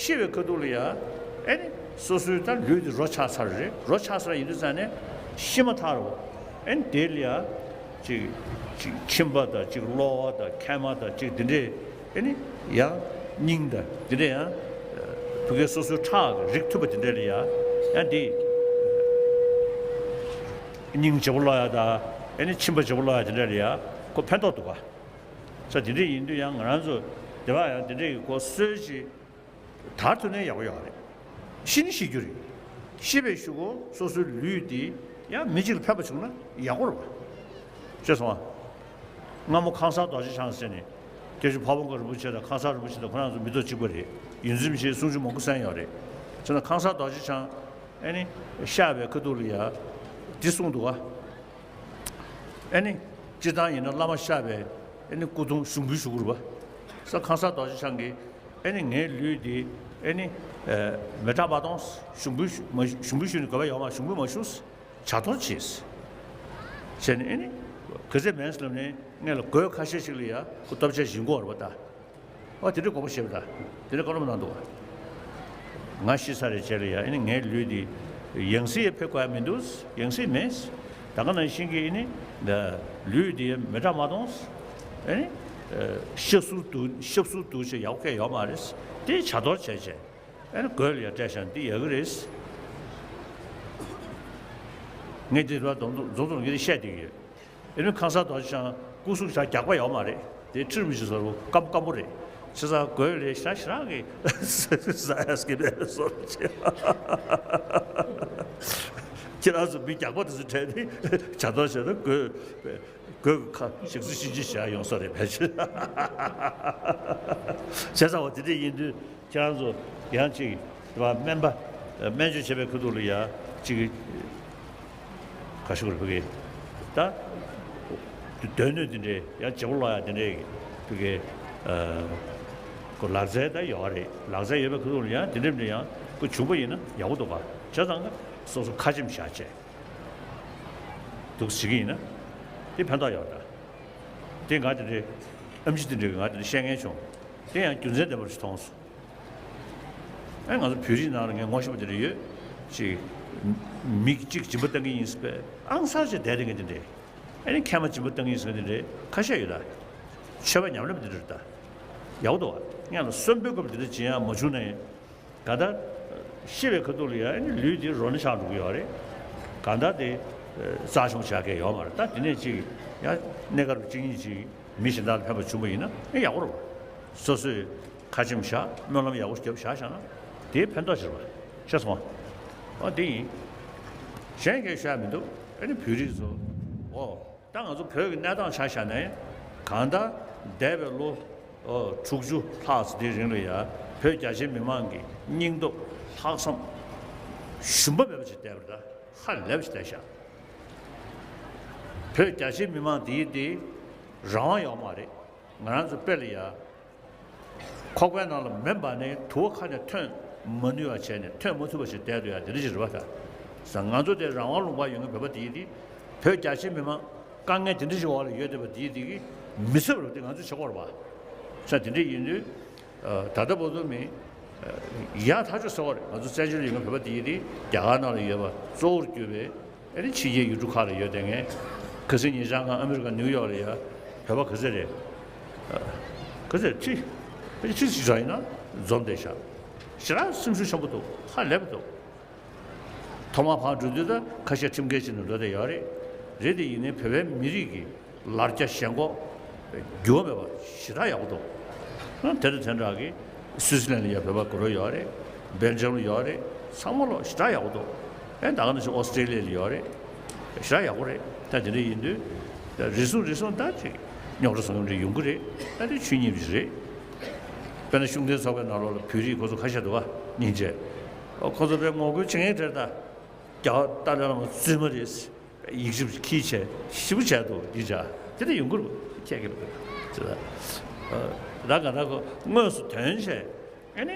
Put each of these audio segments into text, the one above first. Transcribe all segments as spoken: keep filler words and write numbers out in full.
ཤི་བའི་ཁ་ཐུག་ལ་ཡ། ཨེ་ནི་སོ་སོའི་ད་ལུས་དེ་རོ་ཆགས་ཚར་རེད། རོ་ཆགས་ཚར་ཡིན་དུས་ཙང་ནས་ཤི་མ་ཐག་རོ། ཨེ་ནི་དེ་ལ་ཡ། ཅིག་ཅིག་མཆིན་པ་དང་ཅིག་གློ་བ་དང་མཁལ་མ་དང་ཅིག་དེ་འདྲས། ཨེ་ནི་ཡང་སྙིང་དང་དེ་འདྲས་ཡང་། བུ་གའི་སོ་སོའི་ཁྲག་གི་རིགས་མཐུད་པ་དེ་འདྲས་ལ་ཡ། ཡང་དེ་སྙིང་བརྗེ་པོ་སློག་ཡ་དང་། ཨེ་ནི་མཆིན་པ་བརྗེ་པོ་སློག་ཡ་དེ་འདྲས་ལ་ཡ་ཁོ་ཕན་ཐོགས་འདུག་ག་ས་དེ་འདྲས་ཡིན་དུས་ཡང་ང་རང་ཚོ་དེ་བ་ཡང་དེ་འདྲས་ཀྱི་གོ་སྲོལ་ཞིག་དར་ཐུབ་ན་ཡག་པོ་ཡོད་རེད། ཤི་ནི་ཤི་རྒྱུ་རེད། ཤི་བའི་གཞུག་གུ་སོ་སོའི་ལུས་དེ་ཡང་མི་གཅིག་ལ་ཕན་པ་བྱུང་ན་ཡག་པོ་རེད་པ། ཤེས་སོང་ཨ། སྔ་མོ་ཁང་གསར་རྡོ་རྗེ་འཆང་ཟེར་ནས་སྐྱབས་རྗེ་ཕ་བོང་ཁ་རིན་པོ་ཆེ་དང་ཁང་གསར་རིན་པོ་ཆེ་དང་ཁོ་རང་ཚོ་མི་ཐོག་གཅིག་པ་རེད། ཡོངས་འཛིན་མི་ཆེན་གསུང་ཆོས་མང་པོ་གསན་ཡོད་རེད། བྱས་ན་ཁང་གསར་རྡོ་རྗེ་འཆང་ཨེ་ནི་གཤེགས་པའི་ཁ་ཐུག་ལ་ཡ་འདི་གསུངས་འདུག་ག་ཨེ་ནི། སྤྱིར་བཏང་ཡིན་ན་བླ་མ་གཤེགས་པའི་ཨེ་ནི་སྐུ་གདུང་ཞུགས་འབུལ་ཞུ་དགོས་རེད་པ། ས་ཁང་གསར་རྡོ་རྗེ་འཆང་གིས་ཨེ་ནི་ངའི་ལུས་འདི་ཨེ་ནི་མེ་དྲག་མ་གཏོང་། ཞུགས་འབུལ་ཞུ་མ་ཞུགས་འབུལ་ཞུ་ནས་དགོས་པ་ཡོད་མ། ཞུགས་འབུལ་མ་ཞུ། བྱ་གཏོར་བྱེད། བྱས་ནས་ཨེ་ནི་ག་ཚད་མེད་ལབ་ནས་ངས་ལ་དགོས་ཁ་ཤས་ཤིག་ལ་ཡ་ཁོ་སྟོབས་ཆེ་བཞིན་དགོས་རེད་པ་ད། ཨོ་དེ་འདྲའི་དགོངས་པ་བཞེས་པ་དང་དེ་འདྲའི་བཀའ་སློབ་གནང་འདུག་ང་ཤི་ཚར་རེད་བྱས་ལ་ཡ་ཨེ་ནི་ངའི་ལུས་འདི་ཡང་སྲིད་ཡ་ཕེབས་དགོས་ཡ་མི་འདུག་ཡང་སྲིད་མེད། ད་ག་ནང་བཞིན་གྱི་ཨེ་ནི་ལུས་འདི་མེ་དྲག་མ་གཏོང་། ཨེ་ནི་ཤབ་སུ་འདུག་ཤབ་སུ་འདུག་བྱས་ཡག་པོ་གང་ཡོད་མ་རེད། དེ་བྱ་གཏོར་བྱས་བྱས་ཨེ་ནི་གོས་ལ་ཡ་སྤྲད་བཞག་འདི་ཡག་གི་རེད། ངས་འདི་ར་རྫོང་རྫོང་རྫོང་གི་བཤད་བསྡད་ཀྱི་ཡོད། ཨེ་ནི་ཁང་གསར་རྡོ་རྗེ་འཆང་སྐུ་གཟུགས་ཞག་རྒྱགས་པ་ཡོད་མ་རེད། དེ་ཁྲིར་མི་ཞིག་བཟོ་རུ་སྐམ་སྐམ་པོ་རེད། ཆེ་ས་གོས་ལས་ཞག་ཞེ་དྲག་གི་ཟ་ཡ་སྐྱིད་པའི་བཟོ་རུ་བྱེད། ཁྱེད་རང་ཚོ་མི་རྒྱགས་པ་དེ་ཚོ་དྲན་ནི་བྱ་དོར་བྱས་ན་གོས་གོས་ཁ་ཞག་ཚོ་ཤིན་ཅི་བྱ་ཡོང་ས་རེད་ཕལ་ཆེར། བྱས་ཙང་བ་དེ་འདྲ་ཡིན་དུས། ཁྱེད་རང་ཚོ་ཡང་ཅིག་དེ་བ་སྨན་པ་སྨན་བཅོས་བྱེད་པའི་ཁ་ཐུག་ལ་ཡ་ཅིག་ག་ཤུག་རེ་ཕུག་གི་ད་སྡོད་གནས་དེ་འདྲའི་ཡང་བརྗེ་པོ་སློག་ཡ་དེ་འདྲའི་ཕུག་གི་ཁོ་ལག་རྩལ་ད་ཡོད་རེད། ལག་རྩལ་ཡོད་པའི་ཁ་ཐུག་ལ་ཡང་དེ་འདྲ་འདྲ་ཡང་ཁོ་བྱུང་པ་ཡིན་ན་ཡག་པོ་འདུག་ག་བྱས་ཙང་སོ་སོ་ཁ་ཆེམས་བཞག་བྱས་འདུག་ཟེར་གི་ཡིན་ན་དེ་ཕན་ཐོགས་ཡོད་རེད། ད་དེ་ང་དེ་འདྲའི་ཨེམ་ཆི་དེ་འདྲའི་ང་དེ་འདྲ་བཤད་མཁན་བྱུང་། དེ་ཡང་རྒྱུ་མཚན་ལྡན་པ་ཞིག་མཐོང་སོང་། ཨེ་ང་ཚོ་བོད་རིགས་ནང་ལ་ངས་ངོ་ཤེས་པ་དེ་འདྲ་ཡོད། ཅིག་མི་གཅིག་སྦྱིན་པ་བཏང་གི་ཡིན་ཟེར་བས་ཨང་གསར་ཅིག་བསྡད་བསྡད་མཁན་དེ་འདྲས། ཨེ་ནི་མཁལ་མ་སྦྱིན་པ་བཏང་གི་ཡིན་ཟེར་མཁན་དེ་འདྲས་ཁ་ཤས་ཡོད་ད། མཆོད་པ་ཉམས་ལེན་པ་དེ་འདྲ་རེད་ད། ཡག་པོ་འདུག་བ། ང་ལ་གསོན་པོའི་སྐབས་དེ་འདྲ་བྱེད་ཡ་མ་བྱུང་ན་ཡང་། གང་ལྟར་ཤི་བའི་ཁ་ཐུག་ལ་ཡ་ཨེ་ནི་ལུས་དེ་རོ་ནི་ཆགས་འགྲོ་གི་ཡོད་རེད། གང་ལྟར་དེ་རྩ་ཆུང་བྱ་མཁན་ཡོད་མ་རེད། ད་དེ་ནས་ཅིག་ཡང་གནས་སྐབས་གཅིག་གཉིས་ཅིག་མི་གཞན་དག་ལ་ཕན་པ་བྱུང་བ་ཡིན་ན་ཨེ་ཡག་པོ་རེད། སོ་སོས་ཁ་ཆེམས་བཞག་སྨོན་ལམ་ཡག་པོ་བརྒྱབ་བཞག་བཞག་ན་དེའི་ཕན་ཐོགས་ཆེ་བ་ཤེས་སོང་ཨ། འོ་དེ་ཡིན། གཞན་གྱིས་བཤད་མི་འདུག་ཨ་ནི་བོད་རིགས་ཚོ་ཨོ་ད་ང་ཚོ་བོད་ཀྱི་གནས་སྟངས་ཆ་བཞག་ནས་གང་ལྟར་འདས་པའི་ལོ་ཨོ་དྲུག་ཅུ་ལྷག་ཙམ་དེའི་རིང་ལ་ཡ་བོད་རྒྱ་ཆེའི་མི་མང་གི་སྙིང་སྟོབས་ལྷག་བསམ་ཞུམ་པ་མེད་པ་ཞིག་བསྡད་པ་རེད། ད་ཧ་ལས་པ་ཞིག་བསྡད་བཞག་བོད་རྒྱ་ཆེའི་མི་མང་དེའི་དེ་རང་དབང་ཡོད་མ་རེད། ང་རང་ཚོ་དཔེ་ལ་ཡ། ཁོག་པའི་ནང་ལ་མེ་འབར་ནས་དུ་བ་ཁ་ནས་ཐོན་མ་ནུས་པ་བྱས་ནས་ཐོན་མ་ཐུབ་པ་ཞིག་བསྡད་འདུག་ཡ་དེ་འདྲ་ཞིག་རེད་པ་ད། ང་ཚོ་དེ་རང་དབང་ལུང་པ་ཡོད་མཁན་བོད་པ་དེ་ཡིན་དེ། བོད་རྒྱ་ཆེ་མི་མང་དཀའ་ངལ་དེ་འདྲ་ཞིག་འོག་ལ་ཡོད་བསྡད་པ་དེ་ཡིན་དེ་གི་མི་ཚབ་རེད་པ་དེ་ང་ཚོས་བྱེད་དགོས་རེད་པ། ས་དེ་འདྲ་ཡིན་དུས། ད་ལྟ་བར་དུ་མི་ཡག་ཐག་ཆོད་ཟེར་བ་རེད། ང་ཚོ་བཙན་བྱོལ་ཡོད་མཁན་བོད་པ་དེ་ཡིན་དེ་རྒྱ་གར་ནང་ལ་ཡོད་པ་གཙོ་བོར་གྱུར་པའི། ཨ་ནི་ཕྱི་རྒྱལ་ཡུལ་གྲུ་ཁག་ལ་ཡོད་བསྡད་མཁན། ག་ཚོད་ཉེ་ཆར་ང་ཨ་མི་རི་ཀ་ནིའུ་ཡོག་ལ་ཡ་བོད་པ་ག་ཚོད་རེད། ག་ཚོད་ཁྲི་ཁྲི་ཁྲི་ཞིག་རག་ཡིན་ན་འཛོམས་བསྡད་ཤག་ཞེ་དྲག་སེམས་ཤུགས་ཆེན་པོ་འདུག་ཧ་ལས་པ་འདུག་ཐོག་མར་ཕར་འགྲོ་དུས་ད་ཁ་ཤས་ཁྲིམས་འགལ་བྱས་ནས་འགྲོ་བསྡད་ཡོད་རེད། རེད་དེ་ཡིན་ནའི་བོད་པའི་མི་རིགས་ཀྱི་ལར་རྒྱ་ཞེན་ཁོག་འགྱུར་བ་མེད་པ་ཞེ་དྲག་ཡག་པོ་འདུག་དེ་དང་དེ་འདྲ་གི་སུའི་སི་ལན་ལ་ཡ་བོད་པ་དགའ་རབ་ཡོད་རེད། སྦེལ་ཇམ་ལ་ཡོད་རེད། ཚང་མ་ལོ་ཞེ་དྲག་ཡག་པོ་འདུག་ཨེ་ད་ག་ནང་བཞིན་ཨོ་སི་ཀྲེ་ལི་ཡ་ལ་ཡོད་རེད། ཞེ་དྲག་ཡག་པོ་རེད། ད་དེ་འདྲ་ཡིན་དུས་རེ་ཟུང་རེ་ཟུང་ད་ཅིག་རྙོག་དྲ་བཟོ་མཁན་འདྲ་ཡོང་གི་རེད། ད་དེ་ཆོས་ཉིད་ཅིག་རེད། དཔེར་ན་ཤུགས་ལྡན་ཚོགས་པའི་ནང་ལོགས་ལ་བོད་རིགས་ཁོ་ཚོ་ཁ་ཤས་འདུག་བ། སྙིང་རྗེ། ཨོ་ཁོ་ཚོ་དཔེ་ངོ་རྒོལ་བྱེད་མཁན་དེར་ད་རྒྱ་གར་ཏཱ་ལའི་བླ་མ་རྫུན་མ་རེད། ཡིག་ཆ་ཁྱི་བྱས་ཞིབ་བྱས་འདུག་འདི་འདྲ་དེ་འདྲ་ཡོང་གི་རེད། ཁྱེད་ཀྱི་རེད་ད་ག་ད་གོ་དངོས་སུ་དོན་བྱས་ཨེ་ནི་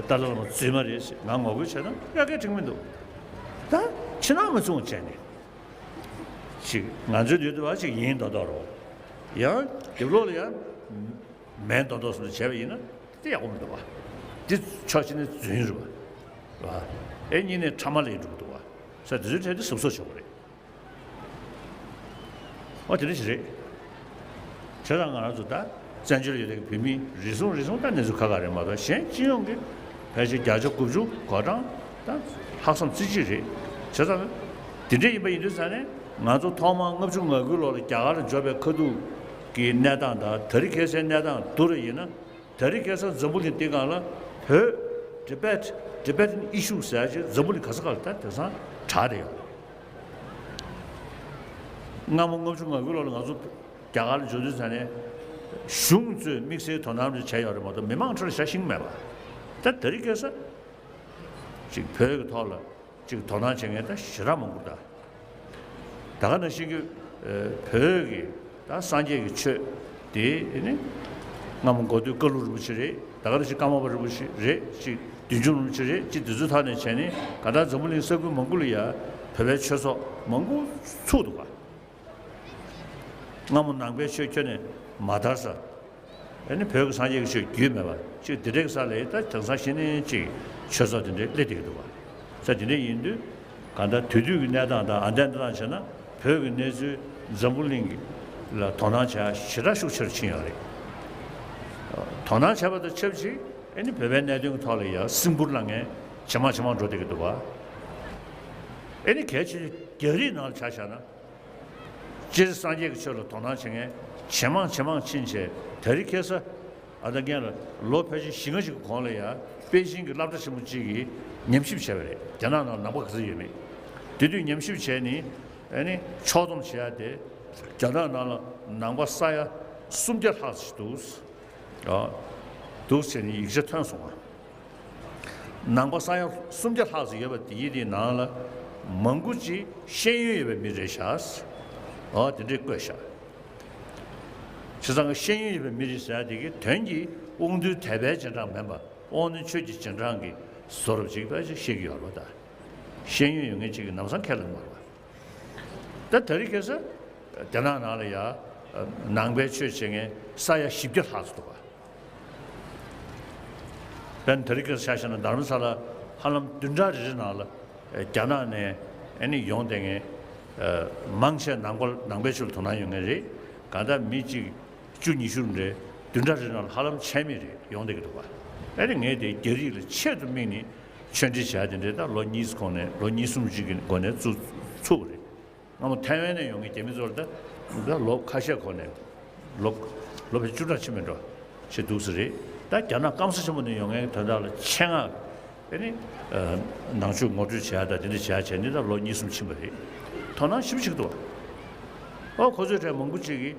ཏཱ་ལའི་བླ་མ་རྫུན་མ་རེད་ཟེར་ང་ངོ་རྒོལ་བྱས་ན་ཡ་གའི་འགྲིག་མི་འདུག་ད་ཕྱི་ནང་མི་མཚུངས་བྱས་ནས་ཅིག་ང་ཚོའི་ལུས་འདུལ་བ་ཅིག་ཡིན་མདོག་མདོག་རོ། ཡང་དེབ་ལོག་ལ་ཡང་མེད་མདོག་མདོག་སུ་བྱས་པ་ཡིན་ན་དེ་ཡག་པོ་མི་འདུག་བ། དེ་ཕྱོགས་གཅིག་ནས་རྫུན་རེད་པ། རེད་པ། ཨེ་གཉིས་ནས་ཕྲ་མ་ལས་འགྲོ་གི་འདུག་པ། ས་དེ་ཚོའི་གྲས་དེ་གཟབ་གཟབ་བྱེད་དགོས་རེད། ཨོ་དེ་འདྲ་ཞིག་རེད། བྱས་ཙང་ང་རང་ཚོ་ད་བཙན་བྱོལ་ཡོད་པའི་བོད་མི་རེ་ཟུང་རེ་ཟུང་ད་གནས་ཚུལ་ཁག་ཁག་རེད་མ་གཏོགས། གཞན་སྤྱི་ཡོངས་ཀྱི་ཕལ་ཆེར་བརྒྱ་ཆ་དགུ་བཅུ་གོ་གྲངས་ད་ལྷག་བསམ་རྩེ་གཅིག་རེད། བྱས་ཙང་དེ་འདྲ་ཡིན་པ་ཡིན་དུས་ཙང་ནས། ང་ཚོ་ཐོག་མར་ལྔ་བཅུ་ང་དགུའི་ལོ་ལ་རྒྱ་གར་ལ་འབྱོར་བའི་ཁ་ཐུག་གི་གནས་སྟངས་དང་ད་རེས་ཁ་སང་གནས་སྟངས་བསྡུར་བ་ཡིན་ན། ད་རེས་ཁ་སང་འཛམ་བུ་གླིང་སྟེང་སྒང་ལ་བོད། Tibet Tibetan issue ཟེར་ཡ་ཅིག་འཛམ་བུ་གླིང་ག་ས་ག་ལ་ད་དེང་སང་གྲགས་བསྡད་ཡོད་རེད། སྔ་མོ་ལྔ་བཅུ་ང་དགུ་ལོ་ལ་ང་ཚོ་རྒྱ་གར་ལ་འབྱོར་དུས་ཙང་ནས་གཞུང་གཙོས་དམིགས་བསལ་དོ་སྣང་བྱས་ཡོད་རེད་མ་གཏོགས། མི་མང་ཁྲོད་ལ་ཤ་ཞེན་མེད་པ། ད་ད་རེས་ཁ་སང་ཅིག་བོད་ཀྱི་ཐོག་ལ་ཅིག་དོ་སྣང་བྱེད་མཁན་ད་ཞེ་དྲག་མང་པོ་འདུག་ད་ག་ནང་བཞིན་གྱི་ཨ་བོད་ཀྱི་ད་སངས་རྒྱས་ཀྱི་ཆོས་དེ་ནི་སྔ་མོ་འགོ་སྟོད་ཀ་ལུ་རིན་པོ་ཆེ་རེད། ད་ག་ནང་བཞིན་ཀརྨ་པ་རིན་པོ་ཆེ་རེད། ཅིག་བདུད་འཇོམས་རིན་པོ་ཆེ་རེད། ཅིག་དེ་ཚོའི་ཐོག་ནས་བྱས་ནས་གང་ལྟར་འཛམ་བུ་གླིང་ས་ཁུལ་མང་པོ་ལ་ཡ་བོད་པའི་ཆོས་ཚོགས་མང་པོ་ཚུགས་འདུག་ག་སྔ་མོ་ནང་པའི་ཆོས་ཁྱོན་ནས་མ་དར་ས། ཨ་ནི་བོད་ཀྱི་སངས་རྒྱས་ཀྱི་ཆོས་རྒྱུས་མེད་པ་ཅིག་དེ་འདྲའི་ས་ལ་ད་དེང་སང་གཞི་ནས་ཅིག་ཆོས་ཚོགས་དེ་འདྲའི་སླེབས་བསྡད་ཀྱི་འདུག་པ། ས་དེ་འདྲ་ཡིན་དུས་གང་ལྟར་དེ་དུས་ཀྱི་གནས་སྟངས་དང་ཨ་འདྲ་འདྲ་བྱས་ན། བོད་ཀྱི་གནས་ཚུལ་འཛམ་བུ་གླིང་གི་ལ་དོ་སྣང་བྱ་ཞེ་དྲག་ཤུགས་ཆེ་རུ་ཕྱིན་ཡོད་རེད། དོ་སྣང་བྱས་པ་དང་ཆབས་ཅིག་ཨ་ནི་བོད་པའི་གནད་དོན་གྱི་ཐོག་ལ་ཡང་སེམས་ཁུར་གནང་མཁན་ཇེ་མང་ཇེ་མང་འགྲོ་བསྡད་ཀྱི་འདུག་པ། ཨ་ནི་གལ་ཆེ་རྒྱ་རིགས་ནང་ལ་ཆ་བཞག་ན། སྤྱིར་སངས་རྒྱས་ཀྱི་ཆོས་ལ་དོ་སྣང་བྱེད་མཁན་ཇེ་མང་ཇེ་མང་ཕྱིན་བྱས། ད་རེས་ཁ་སང་ཨ་ད་རྒན་ལགས་ལོ་ཕལ་ཆེར་བཞི་ལྔ་ཞིག་གི་གོང་ལ་ཡ་པེ་ཅིང་གི་སློབ་གྲྭ་ཆེན་མོ་གཅིག་གིས་ཉམས་ཞིབ་བྱས་པ་རེད། རྒྱ་ནག་ནང་ནང་པ་ག་ཚོད་ཡོད་མེད། དེ་དུས་ཉམས་ཞིབ་བྱས་ནས་ཨ་ནི་ཕྱོགས་བསྡོམས་བྱས་ཏེ། རྒྱ་ནག་ནང་ལ་ནང་པ་ས་ཡ་སུམ་བརྒྱ་ལྷག་ཙམ་འདུག་ཨ་འདུག་ཟེར་ནས་ཡིག་ཆ་ཐོན་སོང་བ། ནང་པ་ས་ཡ་སུམ་བརྒྱ་ལྷག་ཙམ་ཡོད་པ་དེའི་དེའི་ནང་ལ་མང་པོ་ཅིག་ཤེས་ཡོན་ཡོད་པའི་མི་རེད་ཤག་ཨོ་དེ་འདྲས་བཀོད་ཤག་བྱས་ཙང་ཤེས་ཡོན་ཡོད་པའི་མི་རེད་ཟེར་ཡ་དེ་གི་དོན་གྱིས་དབང་རྟུལ་དད་པའི་རྗེས་འབྲང་མིན་པ། དབང་རྣོན་ཆོས་ཀྱི་རྗེས་འབྲང་གི་བཟོ་འདྲ་ཅིག་ཕལ་ཆེར་བཤད་ཀྱི་ཡོད་རེད་པ། ད་ཤེས་ཡོན་ཡོད་མཁན་ཅིག་གི་ལམ་སང་ཁས་ལེན་མ་རེད་པ། ད་ད་རེས་ཁ་སང་རྒྱ་ནག་ནང་ལ་ཡ་ནང་པའི་ཆོས་བྱེད་མཁན་ས་ཡ་བཞི་བརྒྱ་ལྷག་ཙམ་འདུག་པ། དཔེར་ན་ད་རེས་ཁ་སང་ཆ་བཞག་ན་དྷ་རམ་ས་ལ་ཧ་ལམ་བདུན་ཕྲག་རེ་རེ་ནང་ལ་རྒྱ་ནག་ནས་ཨ་ནི་ཡོང་བསྡད་མཁན་མང་ཆེ་ནང་པ་ནང་པའི་ཆོས་ལ་དོ་སྣང་ཡོད་མཁན་རེད། གང་ལྟར་མི་གཅིག་བཅུ་ཉི་ཤུ་རེ་བདུན་ཕྲག་རེ་ནང་ལ་ཧ་ལམ་ཆད་མེད་རེད་ཡོང་བསྡད་ཀྱི་འདུག་པ། ཨ་ནི་ངས་དེ་རྒྱ་རིགས་ལ་ཆེད་དུ་དམིགས་ནས་ཆོས་འབྲེལ་བྱ་དེ་འདྲས་ད་ལོ་གཉིས་གོང་ནས་ལོ་གཉིས་གསུམ་ཅིག་གི་སྒོ་ནས་བཙུགས་ཚུགས་པ་རེད། སྔ་མོ་ཐའེ་ཝན་ནས་ཡོང་མཁན་རྒྱ་མི་ཚོ་ལ་ད་ད་ལོ་ཁ་ཤས་གོང་ནས་ལོ་ལོ་བཅུ་ཕྲག་ཕྱིན་མི་འགྲོ་ཆེ་འདུག་ས་རེད། ད་རྒྱ་ནག་སྐམ་ས་ཆེན་པོ་ནས་ཡོང་མཁན་དོན་དག་ལ་ཆེད་མངགས་ཨ་ནི་ནང་ཆོས་ངོ་སྤྲོད་བྱས་ད་དེ་འདྲ་བྱས་བྱས་ནས་ད་ལོ་གཉིས་གསུམ་ཕྱིན་པ་རེད། དོ་སྣང་ཞེ་པོ་བྱེད་ཀྱི་འདུག་ཨོ་ཁོ་ཚོའི་གྲས་མང་པོ་ཅིག་གིས་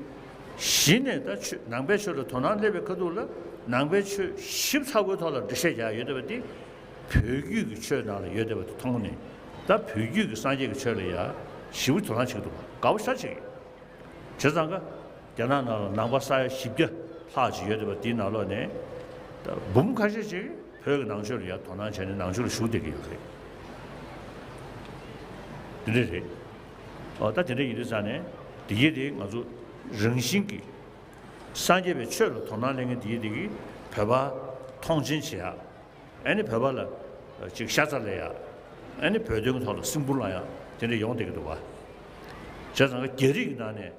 གཞི་ནས་ད་ཆོས་ནང་པའི་ཆོས་ལ་དོ་སྣང་སླེབས་པའི་ཁ་ཐུག་ལ་ནང་པའི་ཆོས་ཞིབ་ཚགས་པོའི་ཐོག་ལ་འགྲེལ་བཤད་རྒྱག་ཡོད་བསྡད་པ་དེ། བོད་བརྒྱུད་ཀྱི་ཆོས་ནང་ལ་ཡོད་བསྡད་པ་དེ་མཐོང་ནས་ད་བོད་བརྒྱུད་ཀྱི་སངས་རྒྱས་ཀྱི་ཆོས་ལ་ཡ་ཞེ་པོ་དོ་སྣང་བྱེད་ཀྱི་འདུག་པ། དགའ་པོ་ཞེ་དྲག་བྱེད་ཀྱི། བྱས་ཙང་ཀ་རྒྱ་ནག་ནང་ལ་ནང་པ་ས་ཡ་བཞི་བརྒྱ་ལྷག་ཅིག་ཡོད་བསྡད་པ་དེའི་ནང་ལོགས་ནས་ད་འབུམ་ཁ་ཤས་ཅིག་བོད་ཀྱི་ནང་ཆོས་ལ་ཡ་དོ་སྣང་བྱས་ནས་ནང་ཆོས་ལ་ཞུགས་བསྡད་ཀྱི་ཡོད་རེད། དེ་འདྲ་རེད། ཨོ་ད་དེ་འདྲ་ཡིན་དུས་ཙང་ནས་དེ་གས་དེ་ང་ཚོ་རང་བཞིན་གྱིས་སངས་རྒྱས་པའི་ཆོས་ལ་དོ་སྣང་སླེབས་མཁན་དེ་གས་དེ་གིས་བོད་པ་མཐོང་ཆེན་བྱེད་ཡ། ཨ་ནི་བོད་པ་ལ་ཅིག་ཤ་ཚ་ལས་ཡ། ཨ་ནི་བོད་དོན་གྱི་ཐོག་ལ་སེམས་ཁུར་བླངས་ཡ་དེ་འདྲ་ཡོང་བསྡད་ཀྱི་འདུག་པ། བྱས་ཙང་རྒྱ་རིགས་ཀྱི་ནང་ནས་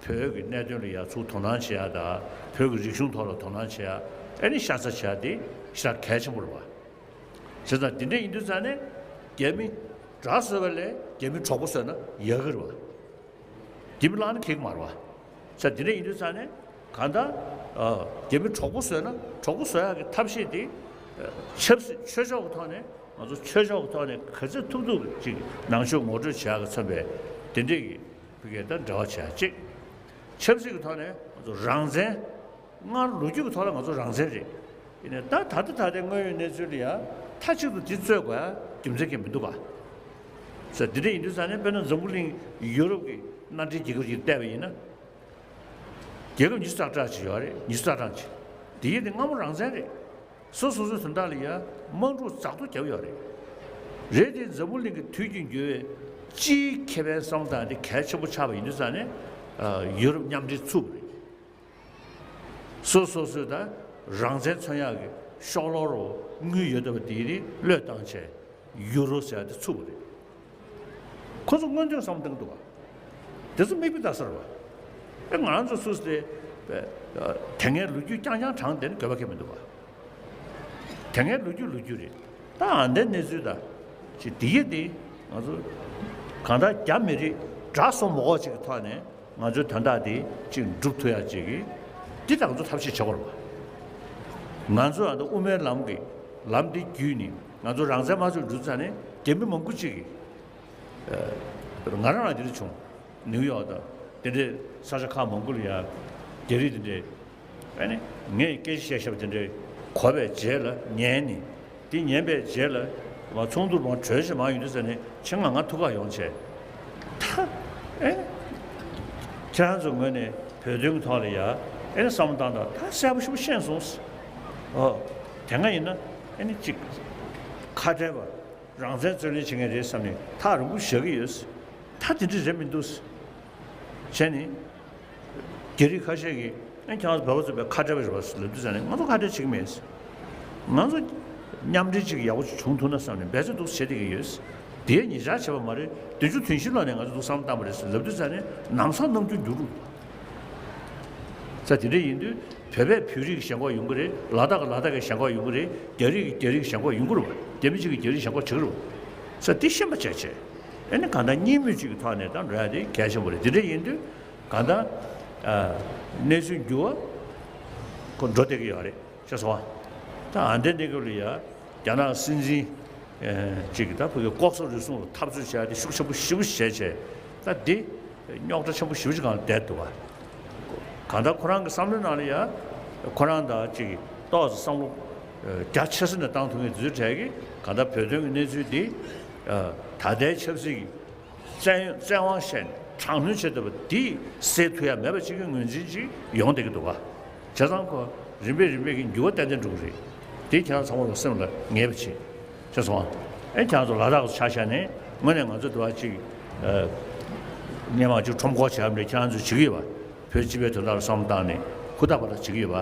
བོད་ཀྱི་གནད་དོན་ལ་ཡ་ཚུར་དོ་སྣང་བྱེད་ཡ་དང་བོད་ཀྱི་རིག་གཞུང་ཐོག་ལ་དོ་སྣང་བྱེད་ཡ། ཨ་ནི་ཤ་ཚ་བྱེད་ཡ་དེ་ཞེ་དྲག་གལ་ཆེན་པོ་རེད་པ། བྱས་ཙང་དེ་འདྲ་ཡིན་དུས་ཙང་ནས་རྒྱ་མི་དགྲ་བཟོས་པ་ལས་རྒྱ་མི་གྲོགས་པོ་བཟོས་ན་ཡག་གི་རེད་པ། རྒྱ་མི་བརླག་ན་ཁེགས་མ་རེད་པ། ས་དེ་འདྲ་ཡིན་དུས་ཙང་ནས་གང་ལྟར་ཨ་རྒྱ་མི་གྲོགས་པོ་བཟོས་ན་གྲོགས་པོ་བཟོ་ཡག་གི་ཐབས་ཤེས་དེ་ཨ་ཆབ་སྲིད་ཆོས་ཕྱོགས་ཀྱི་ཐོག་ནས་ང་ཚོ་ཆོས་ཕྱོགས་ཀྱི་ཐོག་ནས་ག་ཚོད་ཐུབ་ཐུབ་ཅིག་ནང་ཆོས་ངོ་སྤྲོད་བྱེད་ཡག་གི་མཚོན་པའི་དེ་འདྲས་ཀྱི་ཕ་གིའི་ད་འབྲེལ་བ་བྱེད་ཡག་གཅིག་ཆབ་སྲིད་ཀྱི་ཐོག་ནས་ང་ཚོ་རང་བཙན། སྔར་ལོ་རྒྱུས་ཀྱི་ཐོག་ལ་ང་ཚོ་རང་བཙན་རེད། ཡིན་ནའི་ད་ད་ལྟ་ད་ལྟའི་དངོས་ཡོད་གནས་ཚུལ་ལ་ཡ་མཐའ་གཅིག་ཏུ་དེ་རྩོད་དགོས་ཡ་རྒྱུ་མཚན་གང་ཡང་མི་འདུག་ག་ས་འདི་འདྲ་ཡིན་དུས་ཙང་ནས་དཔེར་ན་འཛམ་བུ་གླིང་ཡུ་རོབ་ཀྱི་མནའ་འབྲེལ་རྒྱལ་ཁབ་ཅིག་བལྟས་པ་ཡིན་ན། རྒྱལ་ཁབ་ཉི་ཤུ་རྩ་གྲངས་ཅིག་ཡོད་རེད། ཉི་ཤུ་རྩ་གྲངས་ཅིག་དེ་ཡིན་དེ་སྔ་མོ་རང་བཙན་རེད། སོ་སོ་སོའི་དོན་དག་ལ་ཡ་དམག་འཁྲུག་ཛ་དྲག་བརྒྱབ་ཡོད་རེད། རེད་དེ་འཛམ་བུ་གླིང་གི་དུས་ཀྱི་འགྱུར་བའི་སྤྱིའི་ཁེ་ཕན་བསམ་བློ་བཏང་དེ་གལ་ཆེན་པོ་ཆགས་པ་ཡིན་དུས་ཙང་ནས་ཡུ་རོབ་མཉམ་འབྲེལ་ཚུགས་པ་རེད། སོ་སོ་སོའི་ད་རང་བཙན་མཚོན་ཡག་གི་ ཤོག་ལོར་དངུལ་ཡོད་བསྡད་པ་དེ་ནི་བློས་བཏང་བྱས་ཡུ་རོ་ཟེར་ཡ་དེ་ཚུགས་པ་རེད། ཁོ་ཚོ་སྔོན་ཐོན་བསམ་བློ་བཏང་གི་འདུག་ག་དེ་ཚོ་མིག་དཔེ་ལྟ་ས་རེད་པ། ཨེ་ང་རང་ཚོ་སུ་སྟེ་དེ་སྔའི་ལོ་རྒྱུས་རྐྱང་རྐྱང་དྲངས་བསྡད་ན་དགོས་པ་གང་ཡང་མི་འདུག་ག་དེ་སྔའི་ལོ་རྒྱུས་ལོ་རྒྱུས་རེད། ད་ཨ་འདའི་གནས་ཚུལ་དང་ཅིག་དེ་ཡི་དེ་ང་ཚོ་གང་ལྟར་རྒྱ་མི་རིགས་དགྲ་བཟོ་མ་དགོས་ཅིག་གི་ཐོག་ནས་ང་ཚོའི་དོན་དག་དེ་ཅིག་འགྲུབ་ཐུབ་ཡ་ཅིག་གི་འདི་ད་ང་ཚོ་ཐབས་ཤེས་བྱེད་དགོས་རེད་པ། ང་ཚོ་ཨ་འདི་དབུ་མའི་ལམ་གྱི་ལམ་འདི་བརྒྱུད་ནས་ང་ཚོ་རང་བཙན་མ་ཚུགས་འགྲུབ་ཚར་ནས་རྒྱ་མི་མང་པོ་ཅིག་གིས་ང་རང་ལ་དེ་འདྲ་བྱུང་། ནིའུ་ཡོག་དང་དེ་འདྲའི་ས་ཆ་ཁག་མང་པོ་ལ་ཡ་རྒྱ་རིགས་དེ་འདྲའི་ཨ་ནི་ངས་སྐད་ཆ་བཤད་བཤད་པ་དེ་འདྲའི་གོ་བའི་རྗེས་ལ་ཉན་ནས་དེ་ཉན་པའི་རྗེས་ལ་མ་ཚོགས་འདུར་མ་གྲོས་ཆོད་མ་ཡོང་དུས་ཟེར་ནས་ཁྱེད་ང་ང་ཐུག་ག་ཡོང་བྱས། ད་ཨེ་ཁྱེད་རང་ཚོ་ངོས་ནས་བོད་དོན་གྱི་ཐོག་ལ་ཡ་ཨེ་བསམ་བློ་བཏང་དང་ད་གསལ་པོ་ཞེ་པོ་ཤེས་སོང་། ཨོ་དེ་སྔ་ཡིན་ན་ཨེ་ནི་གཅིག་ཁ་བྲལ་བ། རང་བཙན་རྩོད་ལེན་བྱེད་མཁན་རེད་བསམ་ནས་ཐག་རིང་པོ་བཞག་གི་ཡོད། ད་དེ་འདྲ་རེད་མི་འདུག་བྱས་ནས་རྒྱ་རིགས་ཁ་ཤས་ཀྱིས་ཨ་ཁྱེད་རང་ཚོ་བོད་པ་ཚོ་དཔེ་ཁ་བྲལ་བ་རེད་པ་ལབ་དུས་ཙང་ནས་ང་ཚོ་ཁ་བྲལ་བྱེད་ཀྱི་མེད། ང་ཚོ་མཉམ་འབྲེལ་ཅིག་ཡག་པོ་ཅིག་བྱུང་ཐུབ་ན་བསམ་ནས་འབད་བརྩོན་འདུག་བྱེད་བསྡད་ཀྱི་ཡོད། དེའི་ཉེ་ཆར་བྱས་པ་མ་རེད། བདུན་ཅུ་དོན་བཞི་ལོ་ནས་ང་ཚོ་འདུག་བསམ་བཏང་པ་རེད་ལབ་དུས་ཙང་ནས་ལམ་སང་རྣམ་འགྱུར་འགྱུར་འགྲོ། ས་དེ་འདྲ་ཡིན་དུས་བོད་པས་བོད་རིགས་ཞེན་ཁོག་ཡོང་གི་རེད། ལ་དྭགས་ཀྱི་ལ་དྭགས་ཀྱི་ཞེན་ཁོག་ཡོང་གི་རེད། རྒྱ་རིགས་ཀྱི་རྒྱ་རིགས་ཞེན་ཁོག་ཡོང་གི་རེད་པ། རྒྱ་མི་གཅིག་གིས་རྒྱ་རིགས་ཞེན་ཁོག་བྱེད་ཀྱི་རེད་པ། ས་དེ་ཤེས་པ་བྱས་བྱས་ཨ་ནི་གང་ལྟར་གཉིས་མོས་གཅིག་གི་ཐོག་ནས་ད་འགྲོ་ཡ་དེ་གལ་ཆེན་པོ་རེད། དེ་འདྲ་ཡིན་དུས་གང་ལྟར་གནས་ཚུལ་འགྱུར་བ་ཁོ་འགྲོ་བསྡད་ཀྱི་ཡོད་རེད། ཤེས་སོང་ཨ། ད་ཨ་འདྲ་གནས་སྐབས་ལ་ཡ་རྒྱ་ནག་སྲིད་འཛིན་ཅིག་གིས་ད་ཕ་གི་ལྐོག་ཟ་རུལ་སུངས་ལ་འཐབ་རྩོད་བྱས་ཏེ་ཤུགས་ཆེན་པོ་ཞེ་པོ་བྱས་བྱས་ད་འདི་རྙོག་དྲ་ཆེན་པོ་ཞེ་པོ་ཅིག་སྒང་ལ་བསྡད་འདུག་ག་གང་ལྟར་ཁོ་རང་གི་བསམ་བློའི་ནང་ལ་ཡ་ཁོ་རང་ད་ཅིག་ཏོག་ཙམ་བསམ་བློ་རྒྱ་ཆེ་ས་ནས་བཏང་ཐུབ་མཁན་དེ་ཚོའི་གྲས་ཀྱིས་གང་ལྟར་བོད་དོན་གྱི་གནས་ཚུལ་འདི་ད་ལྟའི་ཆབ་སྲིད་ཀྱི་བཙན་བཙན་དབང་བྱས་ནས་དྲག་གནོན་བྱས་བསྡད་པ་འདི་སེལ་ཐུབ་ཡ་མེད་པ་ཅིག་གི་ངོས་འཛིན་ཅིག་ཡོང་བསྡད་ཀྱི་འདུག་ག་བྱས་ཙང་ཁོ་རིམ་པས་རིམ་པས་ཀྱི་འགྱུར་བ་ཏན་ཏན་འགྲོ་གི་རེད། དེ་ཁྱེད་རང་ཚང་མ་ལ་སེམས་ལ་ངེས་པ་བྱེད། ཤེས་སོང་ཨ། ཨེ་ཁྱེད་རང་ཚོ་ལ་དྭགས་སུ་ཆ་བཞག་ནས་དངོས་གནས་ང་ཚོ་འདི་བ་ཅིག་སྔོན་མ་ཅིག་ཁྲོམ་སྐོར་བྱས་པ་འདྲ་ཁྱེད་རང་ཚོས་བྱེད་ཀྱི་ཡོད་པ། བོད་སྤྱི་པའི་དོན་དག་ལ་བསམ་བློ་བཏང་ནས་ཧུར་ཐག་པ་ཐག་བྱེད་ཀྱི་ཡོད་པ།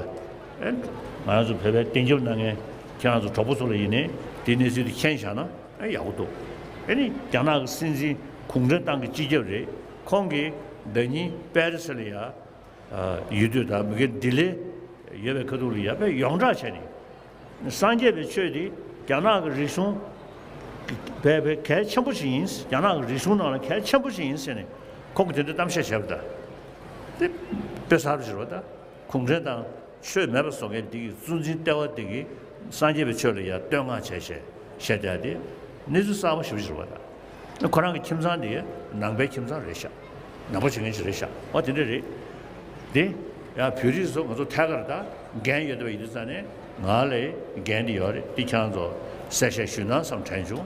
ཨེ་ང་རང་ཚོ་བོད་པའི་བསྟན་ཁྱབ་གནང་མཁན་ཁྱེད་རང་ཚོ་གྲོགས་པོ་ཚོ་ལ་ཡིན་ནའི་དེའི་གནས་ཚུལ་དེ་མཁྱེན་བཞག་ན་ཨེ་ཡག་པོ་འདུག་ཨེ་ནི་རྒྱ་ནག་གི་སྲིད་འཛིན་གུང་ཁྲན་ཏང་གི་སྤྱི་ཁྱབ་རེད། ཁོང་གིས་ཟླ་ཉིན་པེ་རི་སི་ལ་ཡ་ཡོད་དུས་ད་མི་གེ་ལྡི་ལི་ཡོད་པའི་ཁ་ཐུག་ལ་ཡ་དཔེ་ཡོངས་གྲགས་བྱས་ནས་སངས་རྒྱས་པའི་ཆོས་འདི་རྒྱ་ནག་གི་རིག་གཞུང་དཔེ་དཔེ་གལ་ཆེན་པོ་ཞིག་ཡིན། རྒྱ་ནག་གི་རིག་གཞུང་ནང་ལ་གལ་ཆེན་པོ་ཞིག་ཡིན་ཟེར་ནས་ཁོང་གིས་དེ་འདྲ་གཏམ་བཤད་བྱས་པ་ད་དེ་དཔེ་གསར་པ་ཞིག་རེད་པ། ད་གུང་ཁྲན་ཏང་ཆོས་མེད་པ་བཟོ་མཁན་འདི་གི་གཙོ་འཛིན་ལྟེ་བ་འདི་གིས་སངས་རྒྱས་པའི་ཆོས་ལ་ཡ་བསྟོད་བསྔགས་བྱས་བྱས་བཤད་བསྡད་དེ་གནས་ཚུལ་གསར་པ་ཞེ་པོ་ཅིག་རེད་པ། ད་ཁོ་རང་གི་ཁྱིམ་ཚང་འདི་ནང་པའི་ཁྱིམ་ཚང་རེད་ཤག་ནང་པ་བྱེད་མཁན་ཅིག་རེད་ཤག་འོ་དེ་འདྲ་རེད། དེ་ཡང་བོད་རིགས་ཚོ་ང་ཚོ་ཐད་ཀར་ད་འགན་ཡོད་པ་ཡིན་དུས་ཙང་ནས་ང་ལ་འགན་འདི་ཡོད་རེད། འདི་ཁྱེད་རང་ཚོ་གསལ་བཤད་ཞུས་ན་བསམ་དྲན་བྱུང་